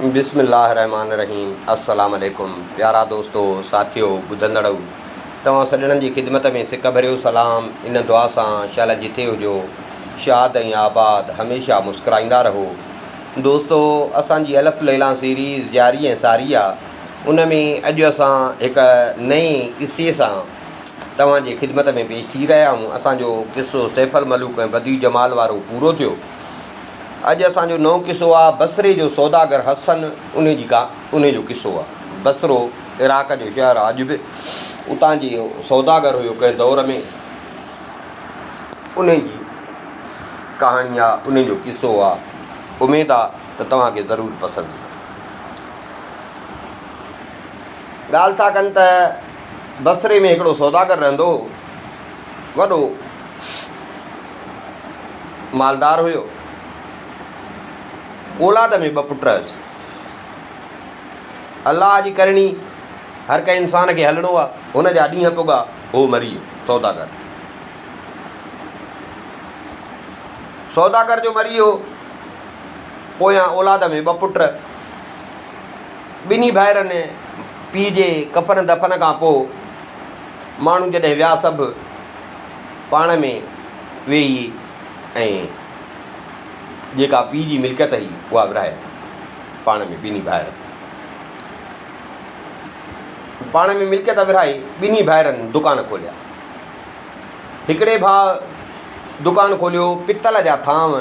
بسم الله الرحمٰن الرحيم السلام عليڪم پيارا دوستو ساٿيو ٻڌندڙؤ توهان سڄڻن جي خدمت ۾ سڪ ڀريو سلام ان دعا سان شل جٿي هجو شاد ۽ آباد هميشه مسڪرائيندا رهو دوستو اسان جي الف ليلان سيريز جاري ۽ ساري آ ان ۾ اڄ اسان هڪ نئين قصي سان توهان جي خدمت ۾ پيش ٿي رهيا آهيون اسان جو قصو سيف الملوڪ ۽ بديع جمال وارو پورو ٿيو اڄ اسان جو نئون قصو آ بصري جو سوداگر حسن انهي جي ڪا انهي جو قصو آ. بصرو عراق جو شهر آ اڄ به اتان جي سوداگر هيو ڪنهن دور ۾ انهي جي ڪهاڻي آ انهي جو قصو آ اميد آ ته توهان کي ضرور پسند ايندو. ڳالهه ٿا ڪن ته بصري ۾ هڪڙو سوداگر رهندو هو وڏو مالدار هيو. اولاد ۾ ٻه پٽ هيس. الله جي ڪرڻي هر ڪنهن انسان کي هلڻو آ. هن جا ڏينهن پڳا، هو مري ويو. سوداگر سوداگر جو مري ويو. پويان اولاد ۾ ٻه پٽ. ٻنهي ڀائرن پيء جي ڪفن دفن کان پوء ماڻهو جڏهن ويا سڀ پاڻ ۾ ويهي ۽ جيڪا پيء جي ملڪيت هئي اها ورهايائون پاڻ ۾ ٻنهي ڀائرن پاڻ ۾ ملڪيت ورهائي ٻنهي ڀائرن دڪان کوليا. هڪڙي ڀاء دڪان کوليو پتل جا ٿانو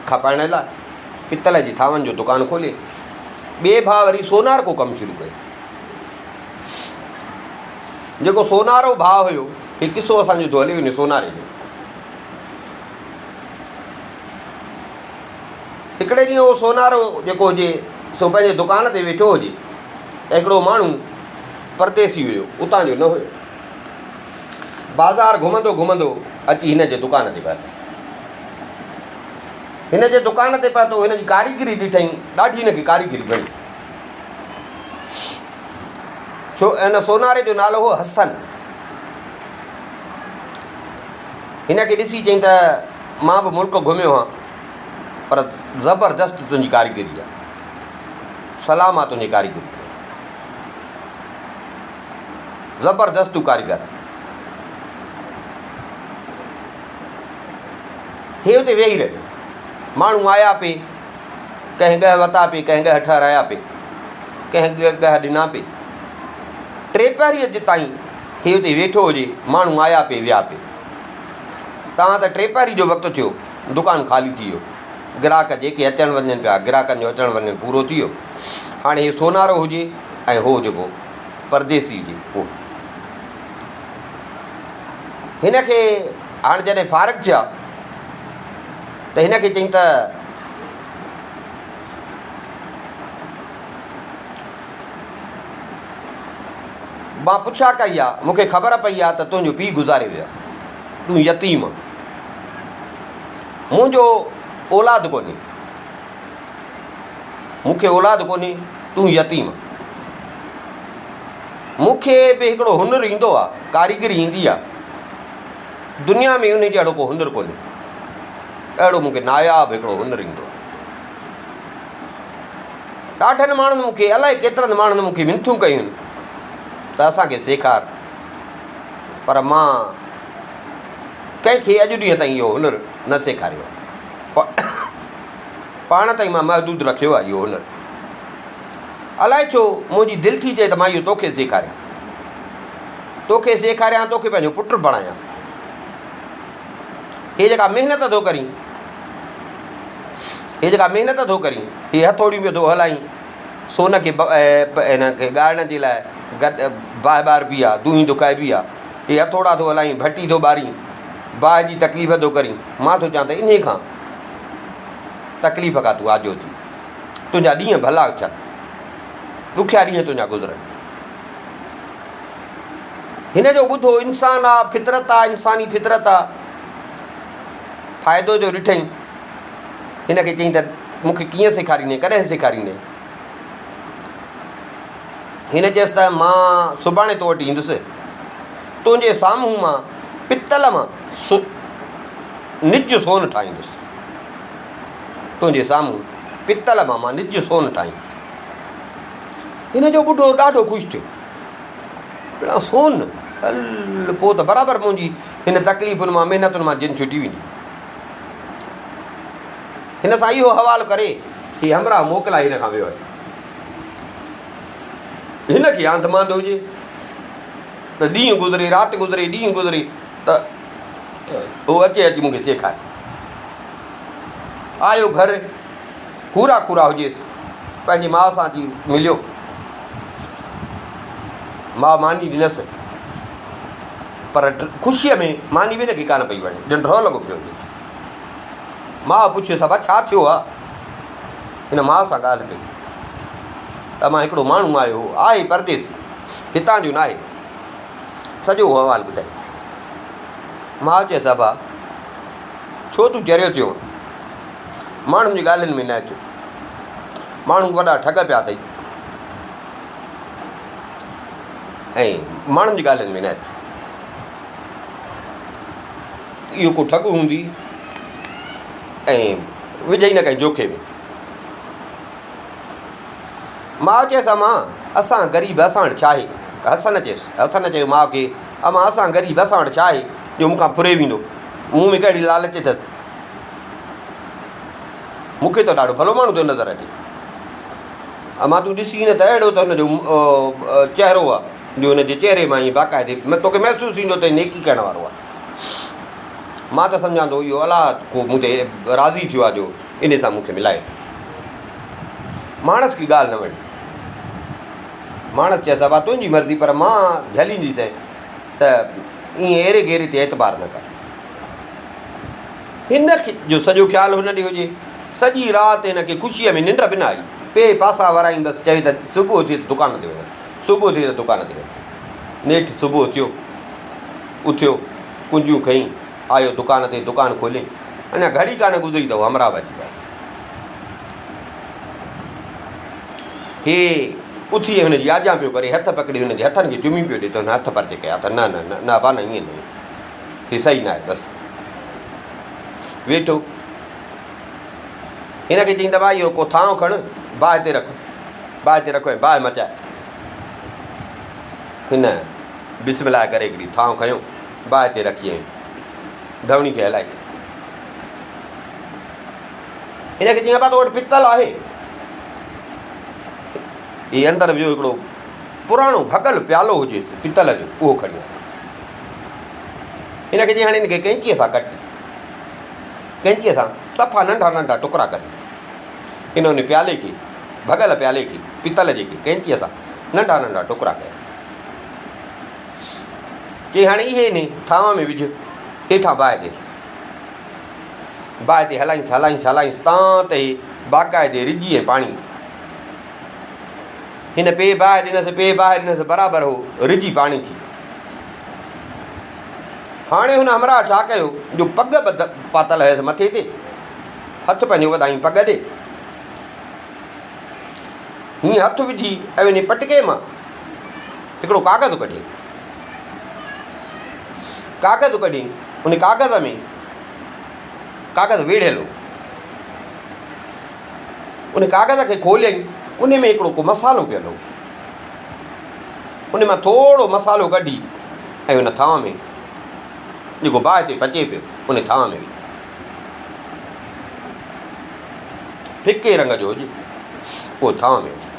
کپائڻ لاء پتل جي ٿانون جو دڪان کولي ٻئي ڀاء وري سونارڪو ڪم شروع ڪيو. جيڪو سونارو ڀاء هيو، هي قصو اسان جو ٿو هلي ان سوناري جو. هڪڙي ڏينهن اهو سونارو جيڪو هجي سو پنهنجي دڪان تي ويٺو هجي ته هڪڙو ماڻهو پرديسي هيو، اتان جو نه هيو. بازار گهمندو گهمندو اچي هن جي دڪان تي پهتو. هن جي دڪان تي پهتو، هن جي ڪاريگري ڏٺائين، ڏاڍي هن کي ڪاريگري وڻي. ڇو ان سوناري جو نالو هو حسن. هن کي ڏسي چيائين ته مان به ملڪ گهميو هان پر زبردست تنهنجي ڪاريگري آ. سلام آ تنهنجي ڪاريگري کي. زبردست تون ڪاريگر آهين. هي اتي ويهي رهيو. ماڻهو آيا پي. ڪنهن ڳهه وتا پي، ڪنهن ڳهه ٺهرايا پي، ڪنهن ڳهه ڏنا پي. ٽيپهريء جي تائين هي اتي ويٺو هجي، ماڻهو آيا پي ويا پي. تان ته ٽيپهري جو وقت ٿيو، دڪان خالي ٿي ويو. گراهڪ جيڪي اچڻ وڃن پيا، گراهڪن جو اچڻ وڃڻ پورو ٿي ويو. هاڻي هي سونارو هجي ۽ هو جيڪو پرديسي هجي اهو. هن کي هاڻي جڏهن فارغ ٿيا ته هن کي چيائين ته مان پڇا ڪئي آ، مون کي خبر پئي آ ته تنهنجو پيء گذاري ويو آ، تون يتيم آن، منهنجو اولاد ڪونهي، مون کي اولاد ڪونهي، تون يتيم آن. مون کي به هڪڙو هنر ايندو آ، ڪاريگري ايندي آ، دنيا ۾ انهي جهڙو ڪو هنر ڪونهي. اهڙو مون کي ناياب هڪڙو هنر ايندو آهي. ڏاڍن ماڻهن مون کي، الائي ڪيترن ماڻهن مون کي منٿون ڪيون ته اسان کي سيکار، پر مان ڪنهن کي اڄ ڏينهن تائين اهو هنر نه سيکاريو آهي. پاڻ تائين مان محدود رکيو آهي اهو هنر. الائي ڇو منهنجي دل ٿي چئي ته مان اهو توکي سيکاريان. توکي سيکاريان، توکي پنهنجو پٽ بڻايان. هي جيڪا محنت ٿو ڪرين، هي جيڪا محنت ٿو ڪرين، هي هٿوڙيون پيو ٿو هلائين، سون کي هن کي ڳارڻ جي لاء گڏ باهه ٻاربي آ، دونهين دکائبي آ، هي هٿوڙا ٿو هلائين، ڀٽي ٿو ٻارين، باهه جي تڪليف ٿو ڪرين، مان ٿو چوان ته انهي کان تڪليف کان تون آجو ٿي، تنهنجا ڏينهن ڀلا ٿين، ڏکيا ڏينهن تنهنجا گذرن. هن جو ٻڌو انسان آ، فطرت آ، انساني فطرت آ. فائدو جو ڏٺئين. هن کي چيائين ته مون کي ڪيئن سيکاريندين، ڪڏهن سيکاريندين؟ هن چيس ته مان سڀاڻي تو وٽ ايندس، تنهنجي سامهون مان پتل مان نج سون ٺاهيندس. تنهنجي سامهون پتل مان مان نج سون ٺاهيندس. هن جو ٻڍو ڏاڍو خوش ٿيو. بنا سون، هل پوء ته برابر منهنجي هن تڪليفن مان محنتن مان جند ڇٽي ويندي. هن سان اهو حوال ڪري هي همراهه موڪلائي هن کان ويو هليو. هن کي آنڌ مانڌ هجي ته ڏينهن گذري رات گذري ڏينهن گذري ته هو اچي اچي مون کي سيکاري. آيو گهر هورا کورا هجيس. پنهنجي ماء سان اچي مليو. ماء ماني ڏنس پر خوشيء ۾ ماني به هن کي ڪانه پئي وڻي، ڄڻ ڍؤ لڳو پيو هجيس. ماء پڇيس، ابا ڇا ٿيو آ؟ هن ماء سان ڳالهه ڪئي ته امان هڪڙو ماڻهو آيو هو، آهي پرديسي، هتان جو ناهي. سڄو احوال ٻڌايس. ماء چيس، ابا ڇو تون چريو ٿيو آهين؟ ماڻهن جي ڳالهين ۾ نه اچ. ماڻهو وڏا ٺڳ پيا اٿئي ۽ ماڻهن جي ڳالهين ۾ نه اچ. اهو ڪو ٺڳ هوندي ۽ وجهئي نه ڪنهن جوکي ۾. ماء چيس، امان، اسان غريب اسان وٽ ڇا آهي؟ حسن چيس، حسن چيو ماء کي، امان اسان غريب اسان وٽ ڇا آهي جو مون کان ڦري ويندو؟ مون ۾ ڪهڙي لالچ اٿس؟ مون کي ته ڏاڍو ڀلو ماڻهو ٿو نظر اچي. امان تون ڏسين نه ته اهڙو ته هن جو چهرو آهي جو هن جي چهري مان ائين باقاعدي توکي محسوس ٿيندو ته نيڪي ڪرڻ وارو آهي. مان ته سمجهان ٿو اهو الله ڪو مون تي راضي ٿيو آهي جو انهي سان مون کي ملائي ٿو. ماڻس کي ڳالهه نه وڻي. ماڻس چيس ابا تنهنجي مرضي پر مان جهلينديسين ته ائين ايري غيري تي اعتبار نه ڪر. هن جو سڄو خيال هن ڏي هجي. سڄي رات هن کي خوشيء ۾ ننڊ به نه آئي. پئي پاسا ورائين بس چوي ته صبح ٿئي ته دڪان تي وڃان، صبح ٿئي ته دڪان تي وڃان. نيٺ صبح ٿيو. اٿيو، ڪنجيون کنئي، آيو دڪان تي، دڪان کوليائين. اڃا گهڙي ڪانه گذري ته هو همراهه به اچي پهتو. هي اٿي ۽ هن جي آجيان پيو ڪري، هٿ پڪڙي هن جي هٿن کي چمي پيو ڏي ته هن هٿ پرتي ڪيا ته نه نه نه ابا نه ائين نه هي صحيح ناهي بس. ويٺو. هن کي چيائين ته ڀاء اهو ڪو ٿانء کڻ، باهه تي رک، باهه تي رک ۽ باهه مچاء. هن بسم الله ڪري هڪڙي ٿانء کنيو، باهه تي رکي ۽ ڌوڻي کي هلائي. هن کي چيائين ابا تو وٽ پتل آهي؟ هي اندر ويو هڪڙو پراڻو ڀڳل پيالو هجيس پتل جو اهو کڻي آيو. هن کي چيائين هاڻي هن کي قينچيء سان ڪٽ. قينچيء سان صفا ننڍا ننڍا ٽڪرا ڪري. هن ان پيالي کي ڀڳل پيالي کي پتل جي کي قينچيء سان ننڍا ننڍا ٽڪرا ڪيا. چيائين هاڻي اهي انهي ٿانو ۾ وجهه هيٺان باهه ڏي. باهه تي هلائينس هلائينس هلائينس تان ته هي باقاعدي رجي ۽ پاڻي ٿي. هن پي باهه ڏنس پي باهه ڏنس برابر هو رجي پاڻي ٿي ويو. هاڻي هن همراهه ڇا ڪيو جو پڳ ٻڌ پاتل هيس مٿي تي، هٿ پنهنجو وڌائين پڳ ڏي. هيئن هٿ وجهي ۽ انهي پٽڪي مان هڪڙو ڪاغذ ڪڍيائين. ڪاغذ ڪڍي ان ڪاغذ ۾ ڪاغذ ويڙهيل هو. ان ڪاغذ کي کوليائين ان ۾ هڪڙو ڪو مصالحو پيل هو. ان مان ٿورو مصالحو ڪڍي ۽ ان ٿانء ۾ جيڪو باهه تي پچي پيو ان ٿانء ۾ وجهي. ڦڪي رنگ جو هجي اهو ٿانء ۾ وجهي.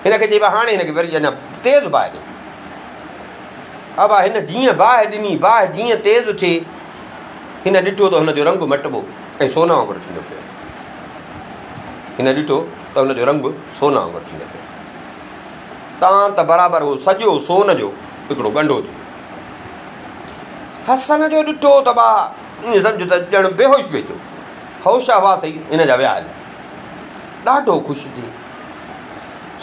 هن کي چئبو هاڻي هن کي وري اڃا تيز باهه ڏي. ابا هن جيئن باهه ڏني، باهه جيئن تيز ٿي، هن ڏٺو ته هن جو رنگ مٽبو ۽ سون وانگر ٿيندو پيو. هن ڏٺو ته هن جو رنگ سون وانگر ٿيندو پيو. تان ته برابر هو سڄو سون جو هڪڙو ڳنڍو ٿي ويو. حسن جو ڏٺو ته با ائين سمجهه ته ڄڻ بيهوش پئي ٿيو. هوش حواس ئي هن جا ويا هليا. ڏاڍو خوش ٿي.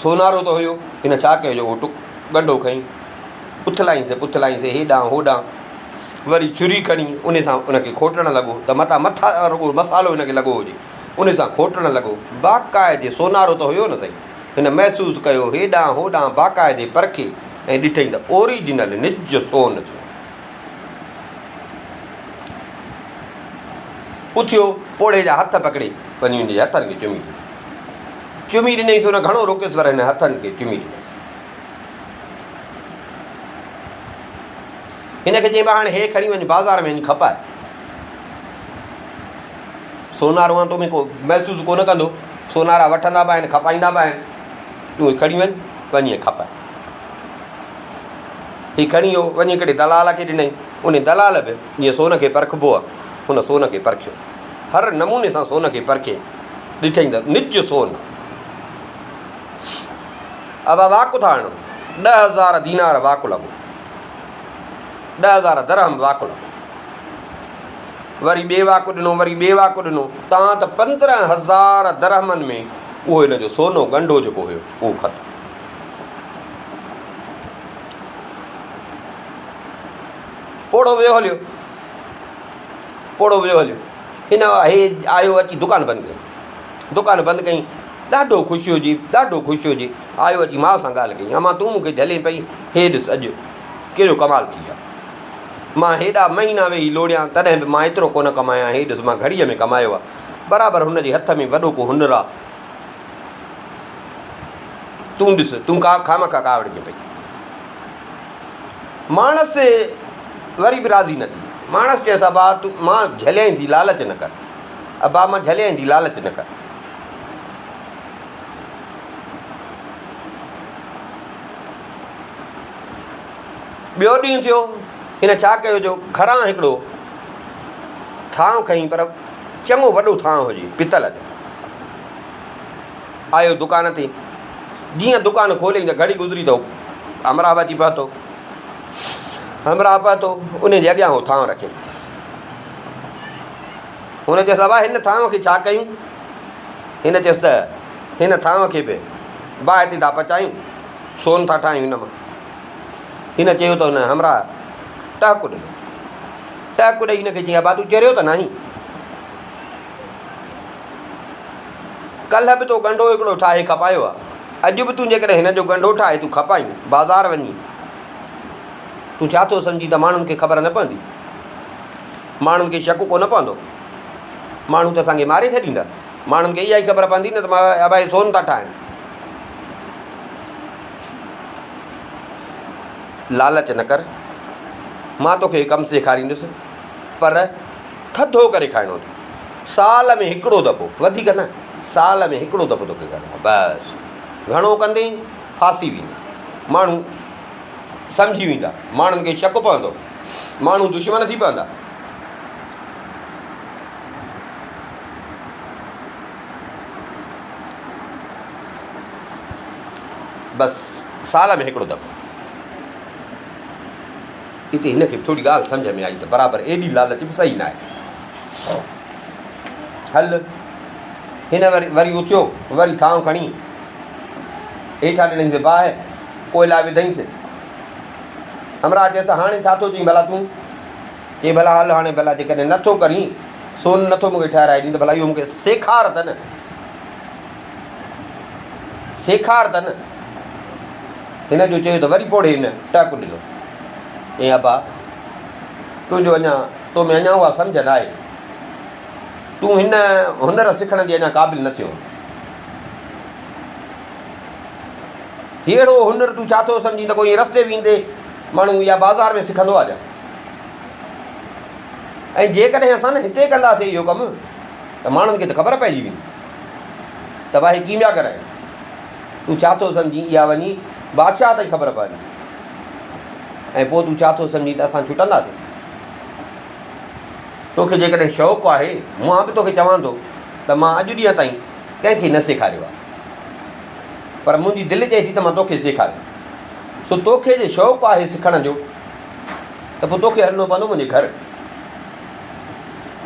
سونارو ته هيو، هن ڇا ڪيو جو اهو ٽڪ ڳنڍو کڻي اٿلائينس پٿلائينس هيڏانهن هوڏانهن، وري ڇري کڻي ان سان ان کي کوٽڻ لڳو ته متان مٿان رڳو مصالحو هن کي لڳو هجي، ان سان کوٽڻ لڳو. باقاعدي سونارو ته هيو نه سهي، هن محسوس ڪيو هيڏانهن هوڏانهن باقاعدي پرکي ۽ ڏٺئين ته اوريجنل نج سون ٿيو. اٿيو، پوڙهي جا هٿ پڪڙي. وڃي هن جي هٿن کي چمي ڏنائين. چمي ڏنائينس، هن گهڻو روڪيس پر هن هٿن کي چمي ڏنائينس. هن کي چيائين، هاڻي هي کڻي وڃ بازار ۾ وڃي کپاء. سونارو آن تو ۾ ڪو محسوس ڪونه ڪندو. سونارا وٺندا به آهن، کپائيندا به آهن. تون هي کڻي وڃ، وڃي کپاء. هي کڻي ويو، وڃي هڪڙي دلال کي ڏنائين. ان دلال به جيئن سون کي پرکبو آهي، هن سون کي پرکيو. هر نموني سان سون کي پرکي ڏٺائين ته نج سون. ابا واڪ ٿا هڻو، 10,000 دينار واڪ لڳو. 10,000 درهم واڪ لڳو. وري ٻي واڪ ڏنو، وري ٻي واڪ ڏنو، تان ته 15,000 درهمن ۾ اهو هن جو سونو ڳنڍو جيڪو هيو، اهو ختم. پوڙهو ويو هليو، پوڙهو ويو هليو. هن هي آيو اچي دڪان بند ڪئي، دڪان بند ڪئي، ڏاڍو خوش هجي، ڏاڍو خوش هجي. آيو اچي ماء سان ڳالهه ڪئي، امان تون مون کي جهلين پئي، هي ڏس اڄ ڪهڙو ڪمال ٿي ويو آهي. مان هيڏا مهينا ويهي لوڙيان تڏهن به مان ايترو ڪونه ڪمايان، هي ڏس مان گهڙيء ۾ ڪمايو آهي. برابر هن جي هٿ ۾ وڏو ڪو هنر آهي. تون ڏس، تون ڪا خامخواه ڪاوڙجين پئي. ماڻس وري به راضي نه ٿي. ماڻس چيس، ابا تون مان جهليائين ٿي، لالچ نه ڪر. ابا مان جهليائين ٿي، لالچ نه ڪر. ٻيو ڏينهن ٿيو، هن ڇا ڪيو جو گهران هڪڙو ٿانء کنئي، پر چڱو وڏو ٿانء هجي، پتل جو. آيو دڪان تي، جيئن دڪان کوليائين ته گهڙي گذري ته همراهه به اچي پهتو. همراهه پهتو، ان جي اڳيان هو ٿانء رکيائين. هن چيس، ابا هن ٿانء کي ڇا ڪيون؟ هن چيس ته هن ٿانء کي به باهه تي ٿا پچايون، سون ٿا ٺاهيون هن مان. هن چيو ته هن همراهه ٽهڪ ڏنو. ٽهڪ ڏئي هن کي چيائين، ابا تون چريو ته ناهين؟ ڪلهه به تو ڳنڍو هڪڙو ٺاهي کپايو آ، اڄ به تون جيڪڏهن هن جو ڳنڍو ٺاهي تون کپائين بازار وڃي، تون ڇا ٿو سمجهين ته ماڻهن کي خبر نه پوندي؟ ماڻهن کي شڪ ڪونه پوندو؟ ماڻهو ته اسان کي ماري ڇڏيندا. ماڻهن کي اها ئي خبر پوندي نه ته ابا هي سون ٿا ٺاهن. لالچ نه ڪر، مان توکي ڪم سيکاريندس، پر ٿڌو ڪري کائڻو اٿئي. سال ۾ هڪڙو دفعو، وڌيڪ نه، سال ۾ هڪڙو دفعو توکي کائڻو آهي، بس. گهڻو ڪندين، ڦاسي ويندين. ماڻهو سمجهي ويندا، ماڻهن کي شڪ پوندو، ماڻهو دشمن ٿي پوندا. بس سال ۾ هڪڙو دفعو. اتي هن کي به ٿوري ڳالهه سمجهه ۾ آئي ته برابر ايڏي لالچ به صحيح ناهي. هل هن وري وري اٿيو، وري ٿانء کڻي هيٺان ڏنائينس باهه، ڪوئلا وڌائينس. همراهه چيس ته هاڻي ڇا ٿو چئين ڀلا تون؟ چي ڀلا هل هاڻي ڀلا جيڪڏهن نٿو ڪرين، سون نٿو مون کي ٺهرائي ڏين ته ڀلا اهو مون کي سيکار ته نه، سيکار ته نه. هن جو چيو ته وري پوڙهي هن ٽهڪ ڏنو. چيائين ابا تنهنجو اڃا تو ۾ اڃا اها سمجهه ناهي. تون هن هنر سکڻ جي اڃا قابل نه ٿيو آهين. ههڙو هنر تون ڇا ٿو سمجهين ته ڪو ائين رستي ويندي ماڻهو يا بازار ۾ سکندو آهي ڇا؟ ۽ جيڪڏهن اسان نه هتي ڪنداسين اهو ڪم ته ماڻهن کي ته خبر پئجي ويندي ته ڀاء هي ڪيمياگر آهن. تون ڇا ٿو سمجهين اها وڃي بادشاهه تائين خبر پوندي ۽ پوء تون ڇا ٿو سمجهين ته اسان ڇٽنداسين؟ توکي جيڪڏهن شوق آهي، مان به توکي چوان ٿو ته مان اڄ ڏينهن تائين ڪنهن کي نه سيکاريو آهي، پر منهنجي دل چئي ٿي ته مان توکي سيکاريان. سو توکي جي شوق آهي سکڻ جو ته پوء توکي هلڻو پوندو منهنجي گهر.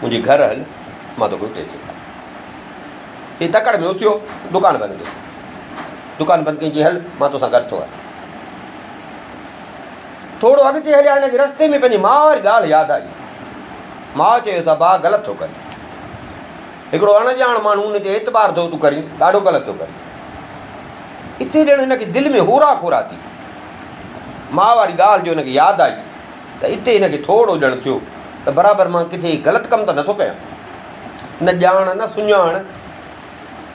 منهنجي گهر هل، مان توکي اتي سيکاريان. هي تڪڙ ۾ اٿيو، دڪان بند ڪئي. دڪان بند ڪئي، چيائين هل مان توسان گڏ ٿو هلان. ٿورو اڳتي هليا، هن کي رستي ۾ پنهنجي ماء واري ڳالهه ياد آئي. ماء چيس، ابا غلط ٿو ڪرين. هڪڙو اڻ ڄاڻ ماڻهو ان تي اعتبار ٿو تون ڪرين، ڏاڍو غلط ٿو ڪرين. اتي ڄڻ هن کي دل ۾ هورا کورا ٿي. ماء واري ڳالهه جو هن کي ياد آئي ته اتي هن کي ٿورو ڄڻ ٿيو ته برابر مان ڪٿي غلط ڪم ته نٿو ڪيان. نه ڄاڻ نه سڃاڻ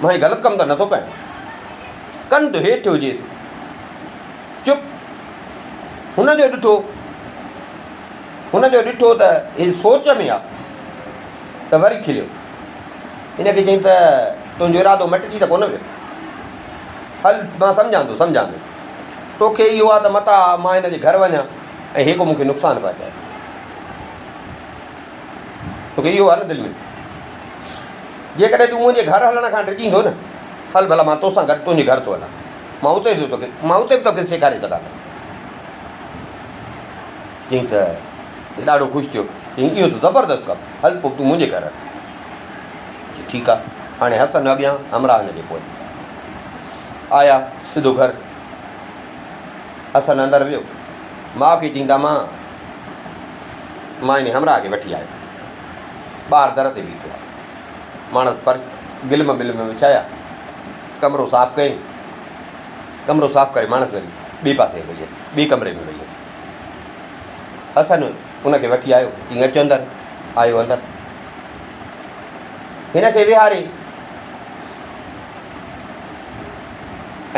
مان هي غلط ڪم ته نٿو ڪيان. ڪنڌ هيٺ هجيس. چپ. هن جو ڏٺو، هن جو ڏٺو ته هي سوچ ۾ آ ته وري کليو. هن کي چيائين ته تنهنجو ارادو مٽجي ته ڪونه ويو. هل مان سمجهان ٿو، سمجهان ٿو. توکي اهو آ ته متان مان هن جي گهر وڃان ۽ هي ڪو مون کي نقصان پهچائي. توکي اهو آ نه دل ۾. جيڪڏهن تون منهنجي گهر هلڻ کان ڊڄين ٿو نه، هل ڀلا مان توسان گڏ تنهنجي گهر ٿو هلان. مان اتي به توکي، مان اتي به توکي سيکاري سگهان ٿو. چيائين ته ڏاڍو خوش ٿيو. چيائين اهو ته زبردست ڪم، هل پوء تون منهنجي گهر هل. چي ٺيڪ آ. هاڻي حسن اڳيان، همراهه هن جي پويان. آيا سڌو گهر. حسن اندر ويو. ماء کي چيائين ته امان، مان انهي همراهه کي وٺي آيو آهيان. ٻاهر در تي بيٺو آهي. ماڻس پرچ گلم بلم وڇايا، ڪمرو صاف ڪيائين. ڪمرو صاف ڪري ماڻس وري ٻئي پاسي وئي، ٻئي ڪمري ۾ وئي. حسن ان کي وٺي آيو، چيائين اچ اندر. آيو اندر. هن کي ويهاري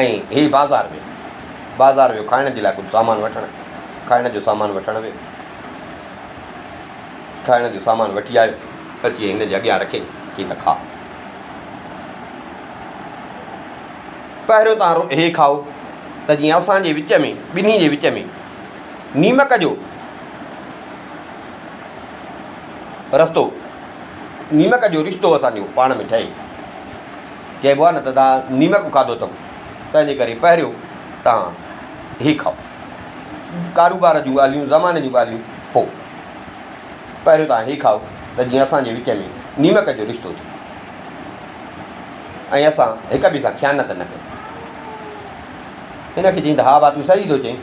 ۽ هي بازار ويو. بازار ويو کائڻ جي لاء ڪجهه سامان وٺڻ. کائڻ جو سامان وٺڻ ويو. کائڻ جو سامان وٺي آيو، اچي هن جي اڳيان رکيائين، چيائين ته کاء. پهريون توهان هي کائو ته جيئن اسان جي وچ ۾ ٻنهي جي وچ ۾ نيمڪ جو رستو نيمڪ جو رشتو اسان جو پاڻ ۾ ٺهي. چئبو آهي نه ته توهان نيمڪ کاڌو اٿو تنهن جي ڪري پهريون توهان هي کائو. ڪاروبار جون ڳالهيون زماني جون ڳالهيون پوء. پهريون توهان هي کائو ته جيئن اسان جي وچ ۾ نيمڪ جو رشتو ٿئي ۽ اسان هڪ ٻئي سان خيانت نه ڪيون. هن کي چيائين ته ها ڀاء تون صحيح ٿو چئين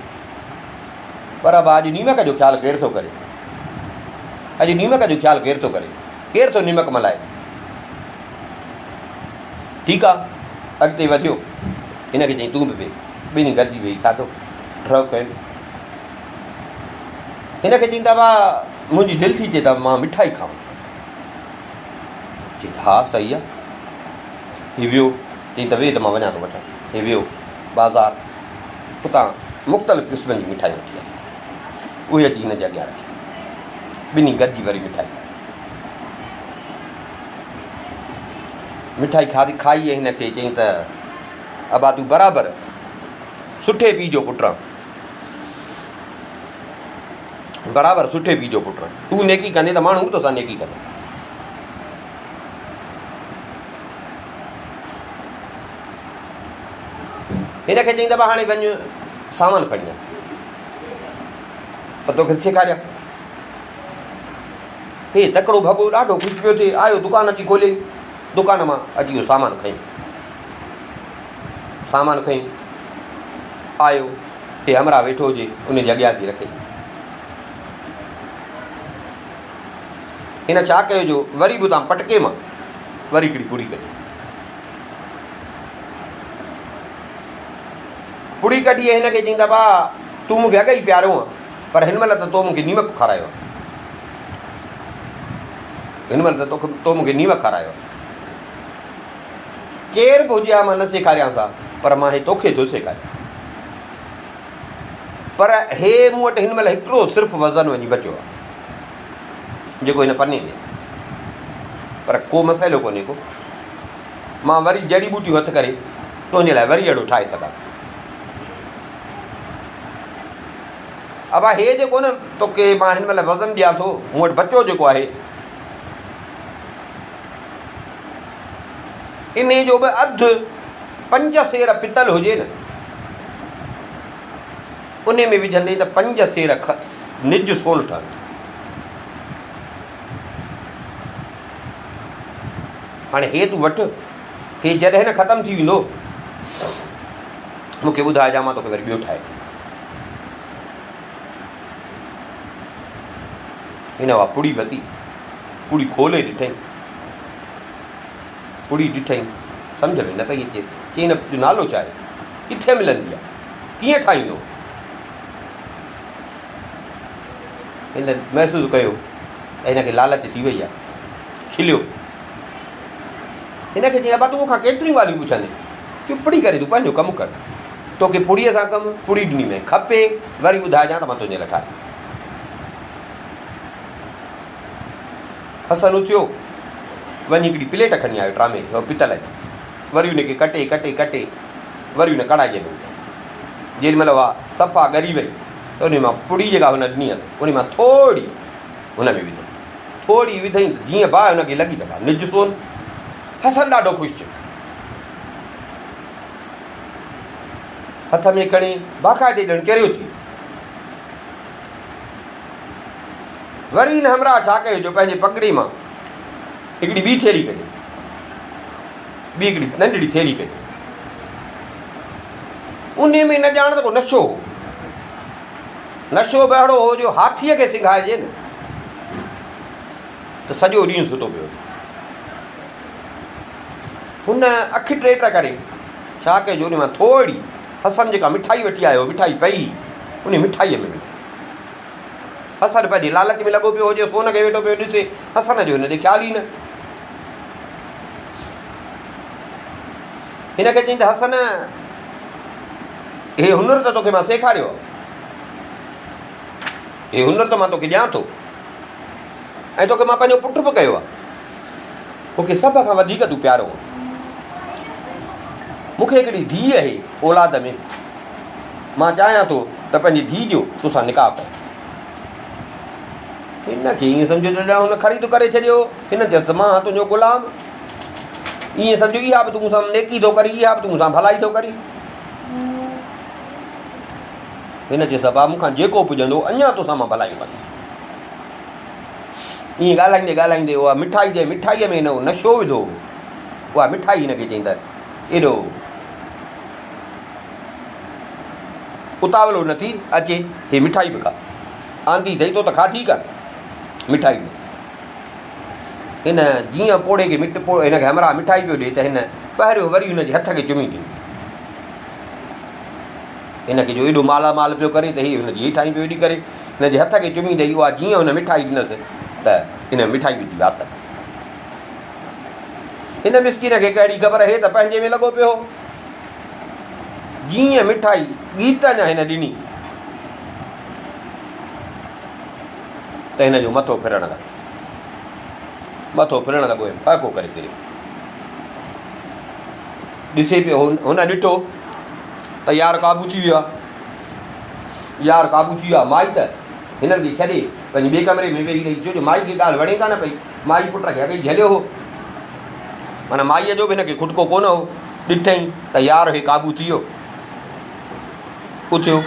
پر ابا اڄ نيمڪ جو خيال ڪير ٿو ڪري؟ اڄ نيمڪ جو خيال ڪير ٿو ڪري؟ ڪير ٿو نيمڪ ملهائي؟ ٺيڪ آ اڳتي وڌيو. هن کي چيائين تون به ويهه. ٻنهي گڏجي ويهي کاڌو. ڍؤ ڪين. هن کي چيائين ته ابا منهنجي دل ٿي چئي ته مان مٺائي کاوان. چيائين ته ها صحيح آ. هي ويو چيائين ته ويهه ته مان وڃان ٿو وٺڻ. هي ويو بازار اتان مختلف قسمن جون مٺايون وٺي آيو. اهي اچي هن جي اڳيان رکيون. ٻنهي گڏجي وري مٺائي کاڌي. مٺائي کاڌي کائي هن کي چيائين ته ابا تون برابر سٺي پيء جو پٽ آن. برابر سٺي پيء جو پٽ آن. تون نيڪي ڪندين ته ماڻهو به توسان نيڪي ڪندا. هن کي چيائين ته ابا هاڻي وڃ سامان کڻي آ ته توکي سيکاريان. هي تڪڙو ڀڳو ڏاڍو خوش پيو ٿئي. آيو دڪان اچي کوليائين. دڪان مان اچي اهو سامان کنيو. سامان کڻي آيو، هي همراهه ويٺو هجي، ان جي اڳيان اچي رکي. هن ڇا ڪيو جو وري به اتان پٽڪي مان وري هڪڙي پڙي ڪڍي. پڙي ڪڍي ۽ هن کي چيائين ته ابا تون مون کي اڳ ئي پياريو آن، پر هن مهل ته تو مون کي نيمڪ کارايو آهي. هن مهل ته تو مون کي نيمڪ کارايو آهي. ڪير به هجي ها مان نه سيکاريانس ها پر مان هي توکي ٿو سيکاريان. پر هي مون وٽ هن مهل هڪڙو صرف وزن وڃي بچيو آهي جيڪو هن پني ۾ آهي. پر ڪو مسئلو ڪونهي ڪو مان وري جڙي ٻوٽيون هٿ ڪري تنهنجي لاء وري اهڙو ٺاهي سگهان ٿو. ابا هي جيڪو نه توکي مان هن مهل وزن ڏيان ٿو مون وٽ بچيو جيڪو آهي انهي جو به اڌ پنج سير پتل هجي نه انهي ۾ وجهندين ته پنج سير نج سون ٺهندو. هاڻي هي تون وٺ، هي جڏهن نه ختم ٿي ويندو مون کي ٻڌائجان مان توکي وري ٻيو ٺاهي ڏيندس. هن اها پڙي ورتي، پڙي کولي ڏٺائين، پڙي ڏٺائين، سمجهه ۾ نه پئي اچيس، چيائين هن جو نالو ڇا آهي؟ ڪٿي ملندي آهي؟ ڪيئن ٺاهيندو؟ هن محسوس ڪيو ته هن کي لالچ ٿي وئي آهي، کليو. هن کي چيائين، ابا تون مون کان ڪيتريون ڳالهيون پڇندين؟ چپڙي ڪري تون پنهنجو ڪم ڪر. توکي پڙيء سان ڪم، پڙي ڏني مين، کپي وري ٻڌائجان ته مان تنهنجي لاء ٺاهيان. حسن اٿيو، وڃي هڪڙي پليٽ کڻي آيو ٽرامي جي، پتل جي. وري ان کي ڪٽي ڪٽي ڪٽي وري ان ڪڙائيء ۾ وڌائين. جيڏي مهل اها صفا ڳري وئي ته انهيء مان پڙي جيڪا هن ڏني هيس، انهيء مان ٿوري هن ۾ وڌائين. ٿوري وڌائين ته جيئن باهه هن کي لڳي ته باهه نج سون. حسن ڏاڍو خوش ٿيو. هٿ ۾ کڻي باقاعدي ڄڻ چريو ٿي ويو. وري هن همراهه ڇا ڪيو جو پنهنجي پڳڙي مان هڪڙي ٻي ٿيلهي ڪڍي. ٻي هڪڙي ننڍڙي ٿيلهي ڪڍي. انهيء ۾ نه ڄاڻ ته ڪو نشو هو. نشو به اهڙو هو جو هاٿيء کي سنگهائجي نه ته سڄو ڏينهن ستو پيو هجي. هن اک ٽيٽ ڪري ڇا ڪيو جو انهيء مان ٿوري حسن جيڪا مٺائي وٺي آيو هو، مٺائي پئي هئي، انهيء مٺائيء ۾ وڌائين. حسن پنهنجي لالچ ۾ لڳو پيو هجي، سون کي ويٺو پيو ڏسي، حسن جو هن ڏي خيال ئي نه. هن کي چيائين ته حسن! هي هنر ته توکي مان سيکاريو آهي. هي هنر ته مان توکي ڏيان ٿو ۽ توکي مان پنهنجو پٽ به ڪيو آهي. مون کي سڀ کان وڌيڪ تون پيارو آهين. مون کي هڪڙي ڌيء آهي اولاد ۾. مان چاهيان ٿو ته پنهنجي ڌيء جو توسان نڪاح ڪيان. هن کي ائين سمجهيو ته ڄڻ هن خريد ڪري ڇڏيو. هن چيس ته مان آهيان تنهنجو غلام. ائين سمجهيو اها به تون مون سان نيڪي ٿو ڪرين، اها به تون مون سان ڀلائي ٿو ڪرين. هن چيس ابا مون کان جيڪو پڄندو اڃا توسان مان ڀلايون ڪندس. ائين ڳالهائيندي ڳالهائيندي اها مٺائي جنهن مٺائيء ۾ هن اهو نشو وڌو هو، اها مٺائي هن کي چيائين ته ايڏو اتاولو نه ٿي اچي هي مٺائي به کا. آندي اٿئي تو ته کاڌي ڪانه مٺائي به. هن جيئن پوڙهي کي مٺ هن کي همراهه مٺائي پيو ڏئي ته هن پهريون وري هن جي هٿ کي چمي ڏني. هن کي جو ايڏو مالا مال پيو ڪري ته هي هن جي هيٺائين پيو ايڏي ڪري. هن جي هٿ کي چمي ڏئي اها جيئن هن مٺائي ڏنس ته هن مٺائي وڌي وات ۾. هن مسڪين کي ڪهڙي خبر هي ته پنهنجي ۾ لڳو پيو هو. جيئن مٺائي ڳيت اڃا هن ڏني ته هن جو مٿو ڦرڻ لڳو. مٿو ڦرڻ لڳو ۽ ڦهڪو ڪري ڪريو. ڏسي پيو هن ڏٺو ته يار قابو ٿي ويو آهي. يار قابو ٿي ويو آهي. مائي ته هنن کي ڇڏي پنهنجي ٻئي ڪمري ۾ ويهي رهي ڇو جو مائي کي ڳالهه وڻي ڪانه پئي. مائي پٽ کي اڳ ئي جهليو هو. معنيٰ مائيء جو به هن کي کٽڪو ڪونه هو. ڏٺئين ته يار هي قابو ٿي ويو. اٿيو.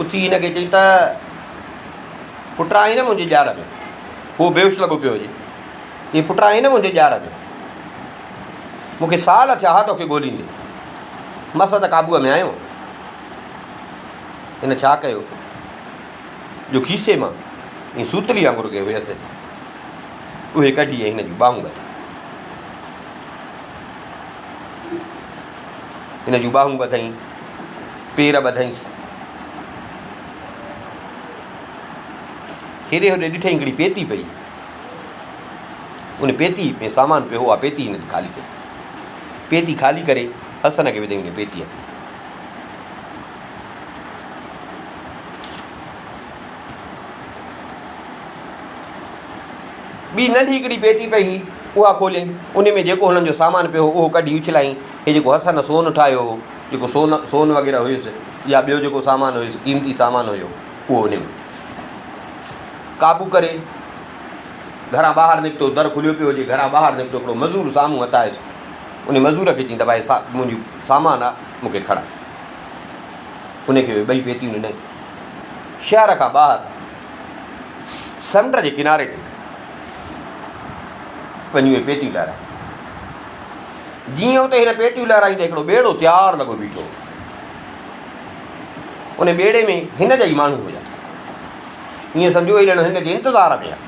اٿي هن کي چئي ته پٽ آهين نه منهنجي ڄار ۾. هو بيهوش لڳو پيو هجي. چئي پٽ آهين نه منهنجي ڄار ۾. مون کي سال ٿيا ها توکي ڳوليندي. مس ته قابوء ۾ آيو. هن ڇا ڪيو جو کيسي مان ائين سوتلي وانگر ڪي هيس، اهي ڪڍي ۽ هن جون ٻانهون ٻڌائين. هن جون ٻانهون ٻڌائين، پير ٻڌائينس. هيڏي هوڏي ڏٺائين هڪڙي پيتي پئي. ان پيتي ۾ سامان پيو هو، اها پيتي هن جي خالي ڪئي. پيتي خالي ڪري حسن کي وڌائين ان پيتيء ۾. ٻي ننڍي هڪڙي پيتي پئي هئي، اها کوليائين. ان ۾ جيڪو هنن جو سامان پيو هو، اهو ڪڍي اڇلايائين. هي جيڪو حسن سون ٺاهيو هو، جيڪو سون سون وغيره هيس يا ٻيو جيڪو سامان هيس، قيمتي سامان هيو، اهو ان ۾. قابو ڪري گهران ٻاهر نڪتو، در کليو پيو هجي، گهران ٻاهر نڪتو، هڪڙو مزور سامهون هٿ آيس. ان مزور کي چيائين ته ڀائي منهنجو سامان آ، مون کي کڻاء. ان کي اهي ٻئي پيتيون ڏنائين. شهر کان ٻاهر سمنڊ جي ڪناري تي وڃي اهي پيتيون لهرايائين. جيئن اتي هن پيتيون لهرايون ته هڪڙو ٻيڙو تيار لڳو بيٺو هو. ان ٻيڙي ۾ هن جا ئي ماڻهو هيا. ائين سمجهو هي ڄڻ هن جي انتظار ۾ آ.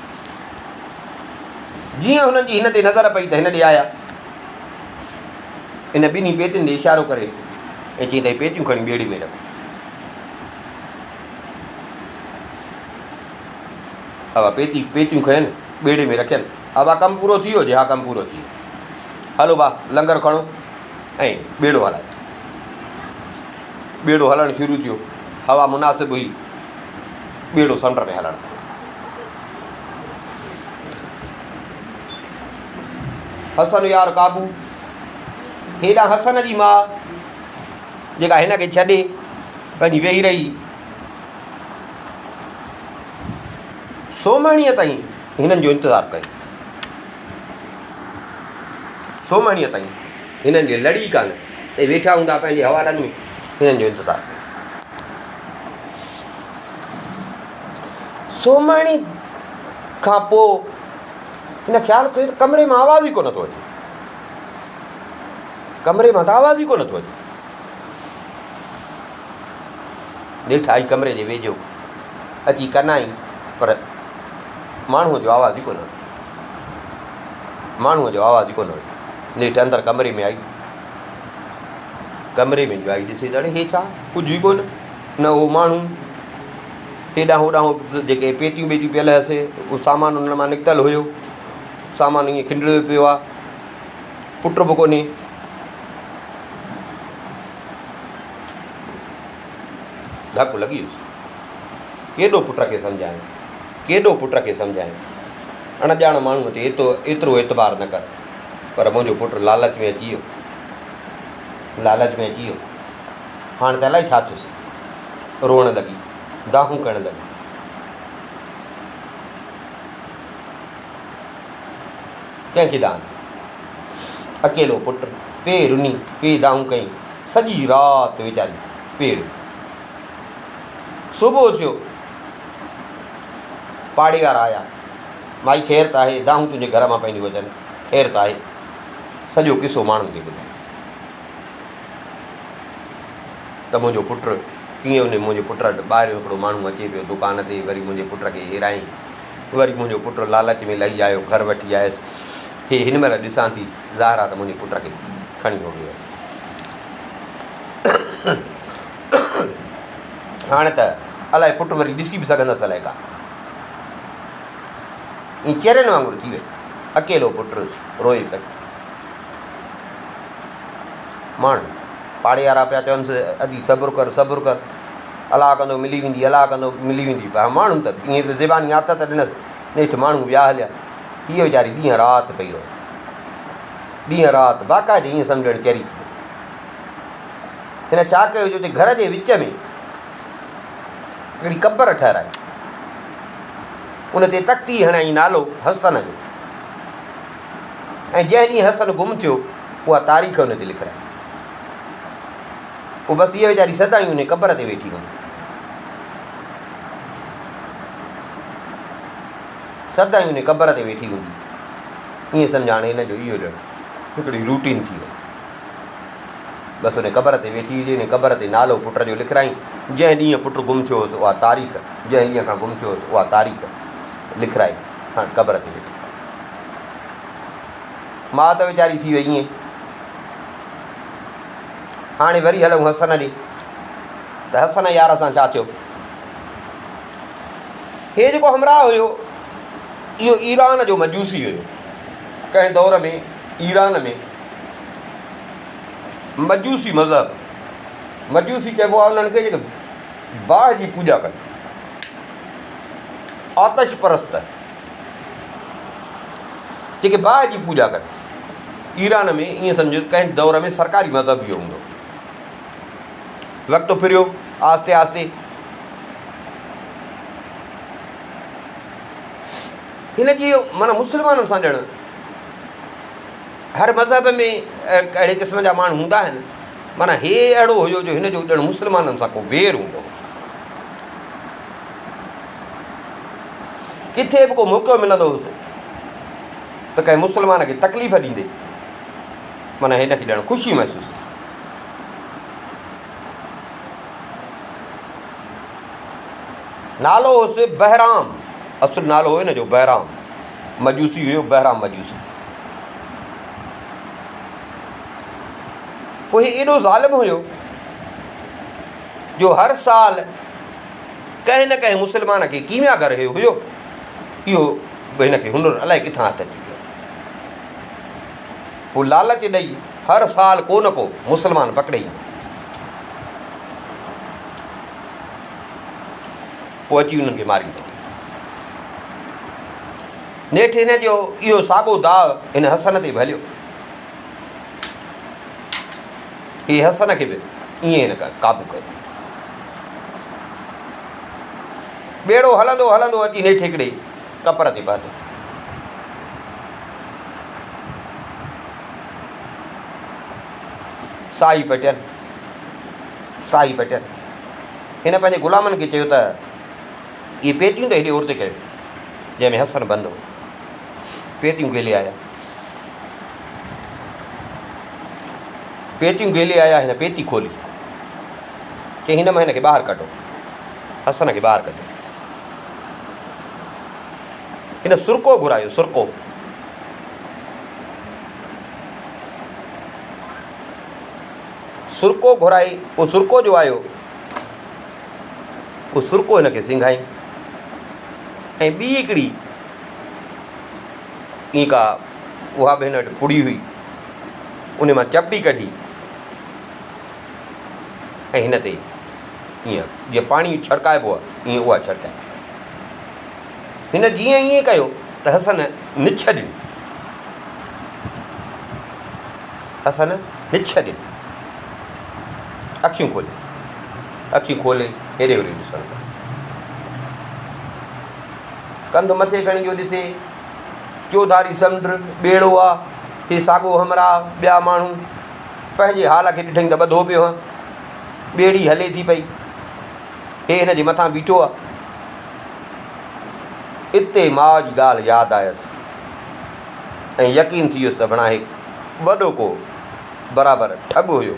جيئن هنن جي هن تي نظر پئي ته هن ڏي آيا. ان ٻنهي پيتين ڏي اشارو ڪري ۽ چيائين ته هي پيتيون کڻي ٻيڙي ۾ رک. اها پيتي پيتيون کنين ٻيڙي ۾ رکين. ابا ڪم پورو ٿي ويو؟ جي ها ڪم پورو ٿي ويو. هلو با لنگر کڻو ۽ ٻيڙو هلايو. ٻيڙو هلڻ شروع ٿيو. هوا مناسب هئي. ٻيڙو سمنڊ ۾ هلڻ لڳو. حسن يار قابو هيڏانهن حسن جي ماء جيڪا هن کي ڇڏي وڃي ويهي رهي. سومهڻيء تائين هنن جو انتظار ڪيو. سومهڻيء تائين هنن جي لڙي ڪانه ته ويٺا هوندا پنهنجي حوالن ۾ هنن جو انتظار ڪيو. سومهڻي کان پوء هن خيال ڪيو ته ڪمري مان آواز ئي ڪونه ٿو اچي. ڪمري مان ته آواز ئي ڪونه ٿو اچي. نيٺ آئي ڪمري جي ويجهو اچي ڪنائين پر ماڻهوء جو آواز ئي ڪونه هيو. ماڻهوء جو آواز ئي ڪونه هيو. نيٺ اندر ڪمري ۾ آئي. ڪمري ۾ جو آئي ڏسي ته اڙي هي ڇا؟ ڪجهه ئي ڪونه. نه اهو ماڻهو هيڏانهن هوڏانهن جيڪي پيتيون ٻيتيون پيل هيس اهو سامان انهن مان نڪتل هيو. سامان ائين کنڊريو پيو آهي. پٽ به ڪونهي. ڌڪ لڳي ويس. ڪيڏو پٽ کي سمجهايان، ڪيڏو پٽ کي سمجهايان. اڻ ڄاڻ ماڻهوء تي ايترو اعتبار نه ڪر. پر منهنجو پٽ لالچ ۾ اچي ويو. لالچ ۾ اچي ويو. هاڻ ته الائي ڇا ٿيس. روئڻ لڳي، دانهون ڪرڻ لڳي. ڪنهن کي دانهن ڏي. اڪيلو پٽ، پئي رني، پئي دانهون ڪيائين. سڄي رات ويچاري پئي رني. صبح ٿيو، پاڙي وارا آيا. مائي خير ته آهي، دانهون تنهنجي گهر مان پيون اچن، خير ته آهي. سڄو قصو ماڻهن کي ٻڌايائين ته منهنجو پٽ ڪيئن ان منهنجي پٽ وٽ ٻاهريون هڪڙو ماڻهو اچي پيو دڪان تي، وري منهنجي پٽ کي هيرائين. وري منهنجو پٽ لالچ ۾ لهي آيو، گهر وٺي آيس. هي هن مهل ڏسان ٿي، ظاهر آ ته منهنجي پٽ کي کڻي هوڏي ويو. هاڻي ته الائي پٽ وري ڏسي به سگهندس الائي ڪانه. ائين چرين وانگر ٿي وئي. اڪيلو پٽ روئي پئي. ماڻهو پاڙي وارا پيا چونس ادي صبر ڪر صبر ڪر الله ڪندو ملي ويندي الله ڪندو ملي ويندي پر ماڻهن ته ائين به زباني آٿت ڏنس نيٺ ماڻهو ويا هليا هيء ويچاري ڏينهن رات پئي روئي ڏينهن رات باقاعدي ائين سمجهڻ چري ٿي وئي هن ڇا ڪيو جو اتي گهر جي وچ ۾ هڪڙي قبر ٺهرائي ان تي تختي هڻائي نالو حسن جو ۽ جنهن ڏينهن حسن گم ٿيو، اها تاريخ ان تي لکرائي. پوء بس هيء ويچاري سدائين انهيء قبر تي ويٺي هوندي. سدائين انهيء قبر تي ويٺي هوندي. ائين سمجهه هاڻي هن جو اهو ڄڻ هڪڙي روٽين ٿي وئي. بس انهيء قبر تي ويٺي هجي، انهيء قبر تي نالو پٽ جو لکرائين. جنهن ڏينهن پٽ گم ٿيو هوس، اها تاريخ، جنهن ڏينهن کان گم ٿيو هوس، اها تاريخ لکرائي هاڻ قبر تي ويٺي. ماء ته ويچاري ٿي وئي ائين. هاڻي وري هلون حسن ڏي ته حسن يار سان ڇا ٿيو. هي جيڪو همراهه هيو اهو ايران جو مجوسي هيو. ڪنهن دور ۾ ايران ۾ مجوسي مذهب، مجوسي چئبو آهي انهن کي جيڪي باهه جي پوڄا ڪن، آتش پرست. جيڪي باهه جي پوڄا ڪن. ايران ۾ ائين سمجهو ته ڪنهن دور ۾ سرڪاري مذهب اهو هوندو هو. وقت ڦريو آهستي آهستي هن جي معنيٰ مسلمانن سان ڄڻ هر مذهب ۾ اهڙي قسم جا ماڻهو هوندا آهن معنيٰ هي اهڙو هيو جو هن جو ڄڻ مسلمانن سان ڪو وير هوندو هو. ڪٿي به ڪو موقعو ملندو هوس ته ڪنهن مسلمان کي تڪليف ڏيندي معنيٰ هن کي ڄڻ خوشي محسوس ٿي. نالو هوس بهرام، اصل نالو هو هن جو بهرام، مجوسي هيو بهرام مجوسي. پوء هي ايڏو ظالم هيو جو هر سال ڪنهن نه ڪنهن مسلمان کي ڪيمياگر هيو هيو اهو به هن کي هنر الائي ڪٿان هٿ اچي ويو. پوء لالچ ڏئي هر سال ڪو نه ڪو مسلمان پڪڙي ايندو. پوء اچي انهن کي ماريندو. نيٺ هن جو اهو ساڳو داء هن حسن تي به هليو. هي حسن کي به ائين هن قابو ڪيو. ٻيڙو هلندو هلندو اچي نيٺ هڪڙي ڪپر تي پهتو. ساهي پٽين، ساهي پٽين. هن پنهنجي غلامن کي چيو ته اهي پيتيون ته هيڏي اورتي ڪيو، جنهن ۾ حسن بند هو. پيتيون گهلي آيا. پيتيون گهلي آيا، هن پيتي کولي. چي هن مان هن کي ٻاهر ڪڍو. حسن کي ٻاهر ڪڍو. هن سرڪو گهرايو، سرڪو. سرڪو گهرائي، اهو سرڪو جو آيو، اهو سرڪو هن کي سنگهائين ۽ ٻي هڪڙي ائين ڪا اها به هن وٽ پڙي هئي، ان مان چپٽي ڪڍي ۽ هن تي ائين جيئن پاڻي ڇڙڪائبو آهي ائين اها ڇڙڪائي. هن جيئن ائين ڪيو ته حسن نڇ ڏني. حسن نڇ ڏني. اکيون کولي اکيون کولي هيڏي هوڏي ڏسڻ لڳو. ڪنڌ مٿي کڻي جو ڏسي چوڌاري سمنڊ، ٻيڙو آ، هي ساڳو همراهه، ٻيا ماڻهو. پنهنجي حال کي ڏٺائين ته ٻڌو پيو هان. ٻيڙي هلي ٿي پئي. هي هن جي مٿان بيٺو آ. اتي ماء جي ڳالهه ياد آيس ۽ يقين ٿي ويس ته ڀڻا هي وڏو ڪو برابر ٺڳ هيو.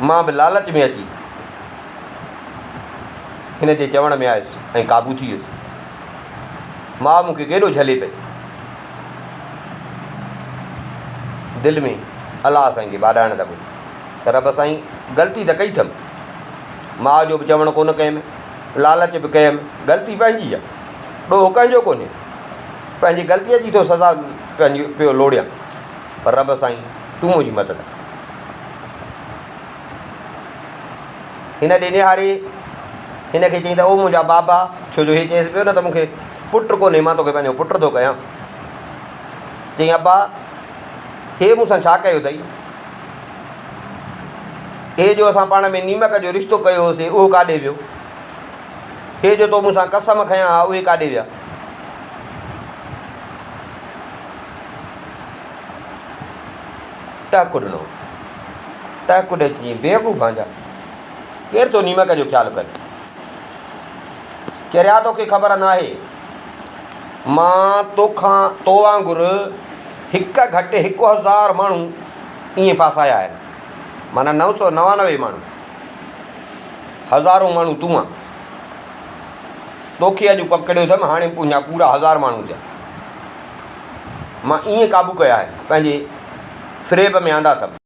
مان به لالچ ۾ اچي هن جي چوڻ ۾ آيس ۽ قابو ٿي ويس. ماء مون کي ڪيڏو جهلي پئي. دل ۾ الله سائين کي ٻاڏائڻ لڳو ته رب سائين غلطي ته ڪئي اٿم. ماء جو به چوڻ ڪونه ڪيم، لالچ به ڪيم، غلطي پنهنجي آ، ڏوهه ڪنهن جو ڪونهي، پنهنجي غلطيء جي ٿو سزا پنهنجي پيو لوڙيان، پر رب سائين تون منهنجي مدد ڪر. هن ڏي نهاري هن کي چيائين ته او منهنجا بابا، ڇو جو هي چئيس پيو نه ته مون کي پٽ ڪونهي، مان توکي پنهنجو پٽ ٿو ڪيان. چيائين ابا هي مون سان ڇا ڪيو اٿئي؟ هي جو اسان پاڻ ۾ نيمڪ جو رشتو ڪيو هوسي، اهو ڪاڏي ويو؟ هي جو تو مون سان قسم کنيا ها، اهي ڪاڏي ويا؟ ٽهڪ ڏنو. ٽهڪ ڏئي چيائين، بيوقوف آهين ڇا؟ ڪير ٿو نيمڪ جو خيال ڪري؟ چريا توکي خبر ناهي، مان توکان تو وانگر هڪ گهٽ 1000 ماڻهو ائين ڦاسايا آهن، معنيٰ 999 ماڻهو، هزارون ماڻهو تون آن، توکي اڄ پڪڙيو اٿم، هاڻي پنهنجا پورا هزار ماڻهو ٿيا. مان ائين قابو ڪيا آهن، پنهنجي فريب ۾ آندا اٿم.